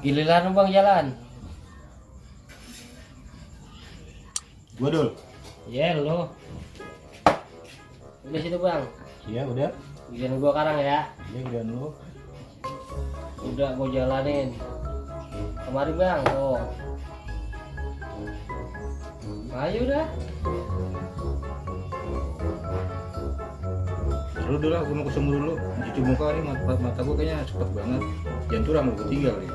Giliran bang jalan. Gua dul. Ya lo. Udah situ bang. Iya udah. Giliran gua sekarang ya. Iya udah lu. Udah gua jalanin. Kemari bang. Oh. Ayo dah. Dulu dulu aku mau ke sumur dulu. Cuci muka nih mata gua kayaknya cepet banget. Jangan curang lu tinggal nih.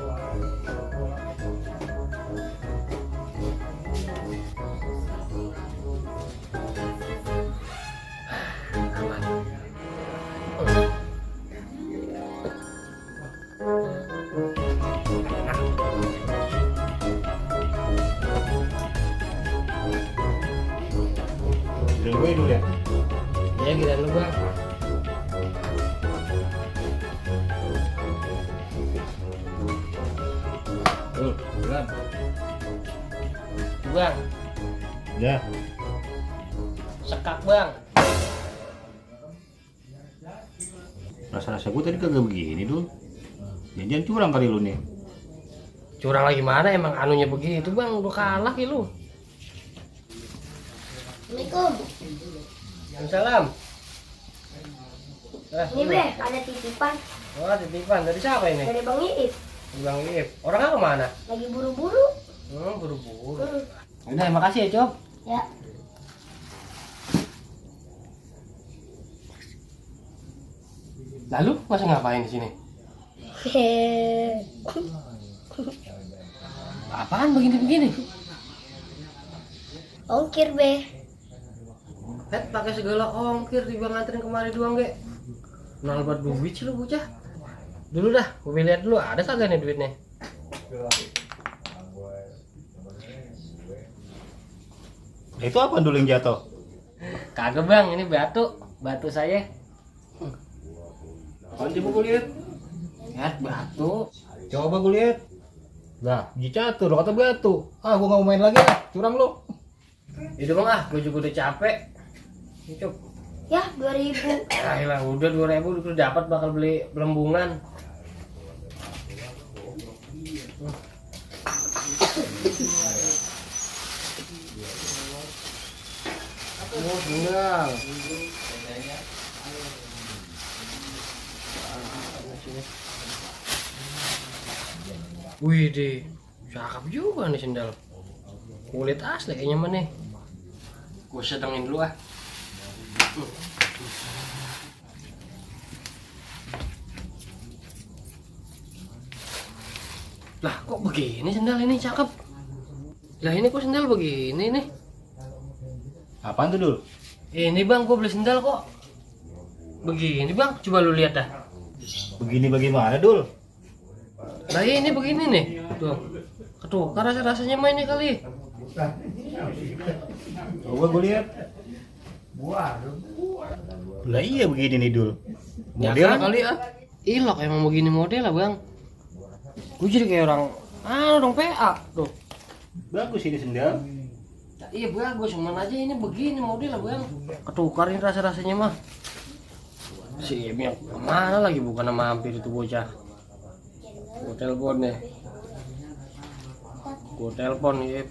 Udah gue dulu ya. Ya giliran lu bang. Dul, bulan. Bang. Ya. Sekak bang. Rasa-rasa gue tadi kagak begini dul. Jangan curang kali lu nih. Curang lagi mana emang anunya begitu bang. Udah kalah ya lu. Assalamualaikum. Salam. Ini Be, ada titipan Oh titipan dari siapa ini? dari Bang Iip. Bang Iip. Orangnya kemana? Lagi buru-buru. Buru-buru. Hmm. Udah makasih ya Cop. Ya. Lalu masa ngapain di sini? Hehehe. Apaan begini-begini? Ongkir Be. Pakai segala ongkir di bang nganterin kemari doang ge. Kenal buat duit sih lu bocah. Dulu dah, gue lihat dulu ada kagak nih duitnya. Itu apa dulu yang jatuh? Kagak bang, ini batu saya. Coba gue lihat. Ya batu. Coba gue lihat. Nah, Jatuh, lo kata batu. Ah, gua nggak mau main lagi ah. Curang lu. itu bang gue juga udah capek. Ini Cop. Ya, 2000. Lah udah 2.000 udah dapat bakal beli belembungan. Oh, tinggal. Wih deh, cakep juga nih sendal. Kulit asli kayaknya mah nih. Gue sedangin dulu ah. Lah kok begini sendal ini cakep. Lah ini kok sendal begini nih. Apaan tuh dul? Ini bang, gue beli sendal kok begini bang, coba lu lihat dah. Begini bagaimana dul? Nah ini begini nih, tuh, ketukar rasanya main nih kali. Coba gue lihat. Lah iya begini nih dul. Model Ya kan? kali ah. Ilok emang begini model lah bang. Gue jadi kayak orang PA tuh. Bagus ini sendal. Iya bagus, cuman aja ini begini model lah bang. Ketukar ini rasanya mah. Si Emi yang kemana lagi, bukan nama hampir itu bocah. Gue telepon nih. Gue telepon nih.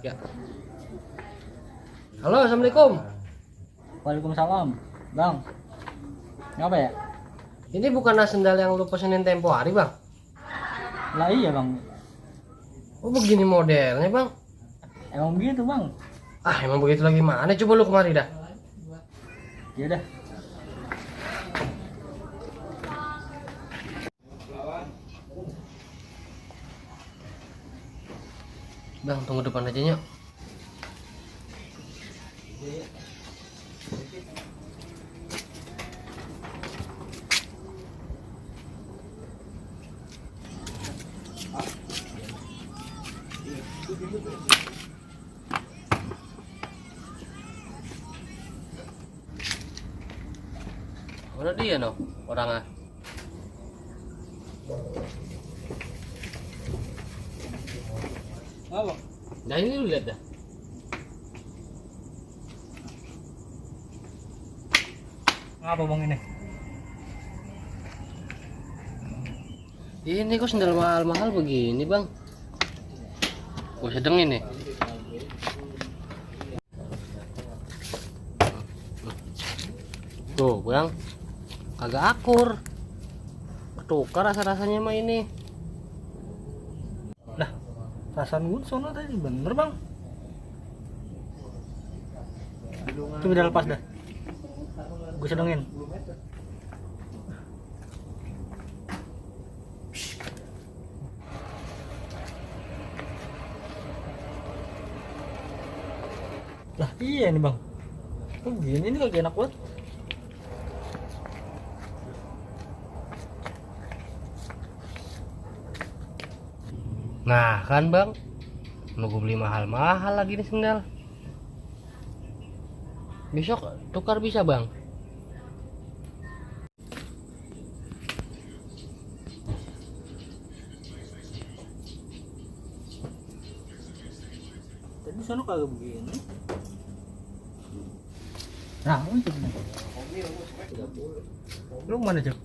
Ya. Halo, assalamualaikum. Waalaikumsalam, Bang. Ngapa ya? Ini bukan sendal yang lu pesenin tempo hari bang? Lah iya Bang. Oh begini modelnya bang? Emang begitu Bang. Ah emang begitu lagi mana? Coba lu kemari dah. Ya udah. Bang tunggu depan aja nyok. Mana dia no orangnya? Apa? Nah ini lu lihat dah. Ngapa bang ini? Ini kok sendal mahal-mahal begini bang. Gue sedang ini. Tuh bang, kagak akur. Ketukar rasa-rasanya mah ini. Lah, perasaan gue sono tadi bener bang. Coba dah lepas dah. Gue sedengin. Lah iya nih bang. Kok begini ini kagak enak banget. Nah kan bang, nunggu beli mahal-mahal lagi nih sendal. Besok tukar bisa bang? Tadi sono kagak begini. Nah, itu bener. Lu mana Cok?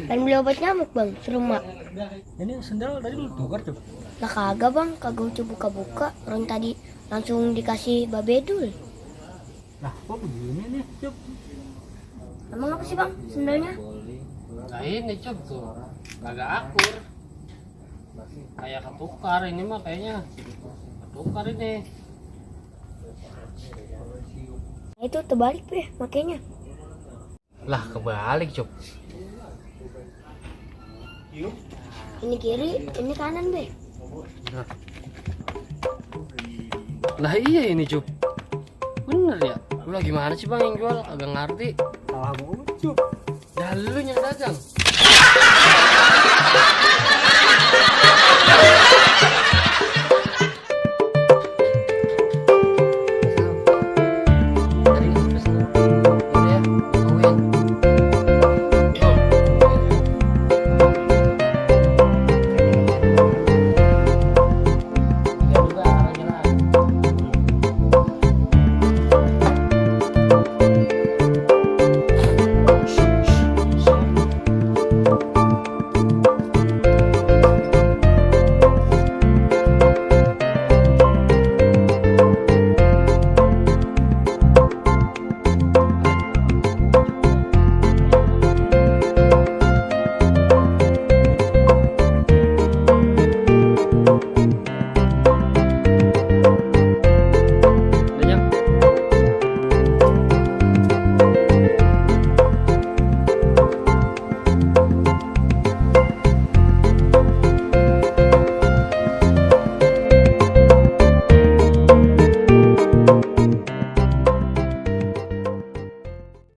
Kan beli obat nyamuk bang, suruh mak. Ini sendal tadi lu tukar Cok. Lah kagak bang, kagak udah buka-buka. Orang tadi langsung dikasih babedul. Nah, kok begini nih Cok? Emang apa sih bang sendalnya? Nah ini cob tuh, kagak akur. Kayak ketukar ini mah kayaknya. Ketukar ini. Nah, itu terbalik deh makanya. Lah kebalik cob. Ini kiri, ini kanan be. Lah iya ini cob. Bener ya? Lu lagi mana sih bang yang jual? Agak ngerti. Salah gue Cok. Dah lu yang dagang.